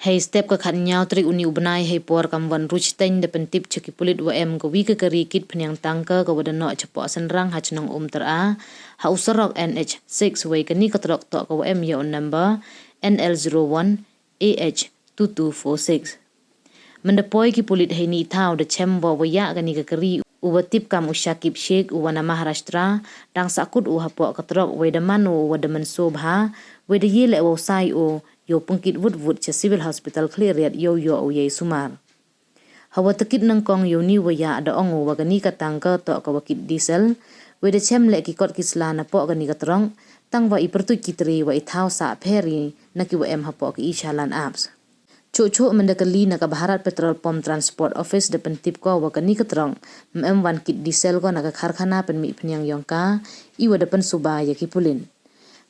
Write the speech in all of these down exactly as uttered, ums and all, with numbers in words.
Hei step ka khatynñiaw tarik uni u bnai hei por kam wan ruch teng da pyntip cha ki pulit wa em ka wi ka kari kit phniang tangka ka wa da noh chapoh Synrang ha chnong Umtyra, ha u surok N H six, wei kani ka truck toh ka wa em ya u number N L zero one A H two two four six. Mynda poi ki pulit heini i thaw da chem wa wa ya kani ka kari u wa tip kam u Shakib Sheikh u wa na Maharashtra, dang sakut u hapoh ka truck, wei da man u u wa da mynsaw bha, wei da ye leh wow sai u yow pynkit wut wut cha Civil Hospital Khliehriat yow yoh u yei sumar. Ha wa takit nyngkong yow ni wa ya da ong u wa kani ka tangka toh ka wa kit diesel, wei da chem leh ki kot ki sla napoh kani ka truck, tang wa i pyrtuit ki tre wa i thaw sah pheri na ki wa em hapoh ki i chalan apps. Chuh chuh mynda ka li na ka Bharat Petrol Pump Transport Office da pyntip ko wa kani ka truck ym em wan kit diesel ko na ka karkhana pynmih phniang yong ka, i wa da pynsuba ya ki pulit.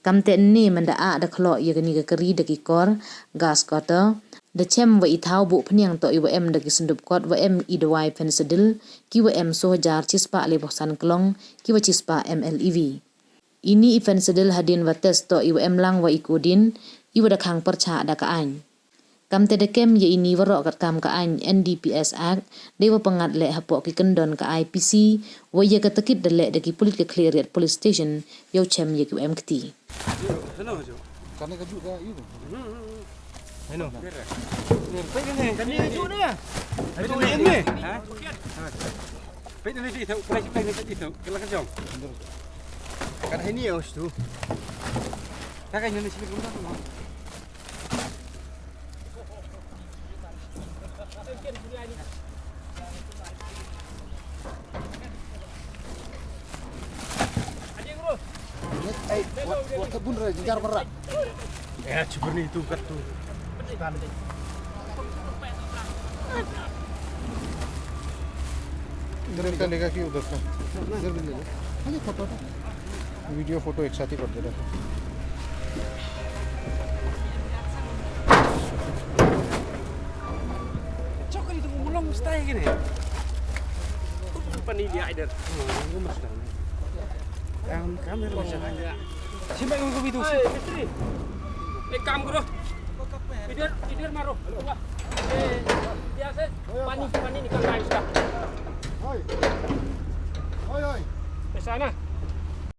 Kamte ni mynda ah da khloh ya kani ka kari da ki kor gas cutter, da chem wa i thaw buh phniang toh i wa em da ki syndup kot wa em i dawai fentanyl, ki wa em soo hajar chispah le boh san klong, ki wa chispah M L E V. Ini i fentanyl hadien wa test toh i wa em lang wa i codeine, i wa da khang pyrchah da ka aiñ. Kamte da kem ya ini waroh kat kam ka aiñ N D P S Act, dei wa pyngat leh hapoh ki kyndon ka I P C, wa ya ka takit da leh da ki pulit ka Khliehriat Police Station yow chem ya ki wa em kti. Kane ka ju ka yu. Heno. Kane ka ju ne. Kane ka ju ne. Ha? Peit ni di tu, peit ni di tu, kala ka jong. Kan hini os tu. Ka ka ni sini kumta tu. Ai, wa, wa tabun re, jinjar berat. Eh, cuba ni tu, kat tu. इधर एक लेगा कि उधर का? इधर भी ले लो। खाली फोटो तो। वीडियो फोटो एक साथ ही कर दे रहा। Chok, itu mulong style gini. Pani dia, ider. Em, kamera. Sino ba yung kumitos? Hey, mistri. Ek kaam karo. Idhar, idhar maro. Wah. Eh, yahan se pani, pani nikal raha hai iska. Oi. Oi, oi. Aisa na?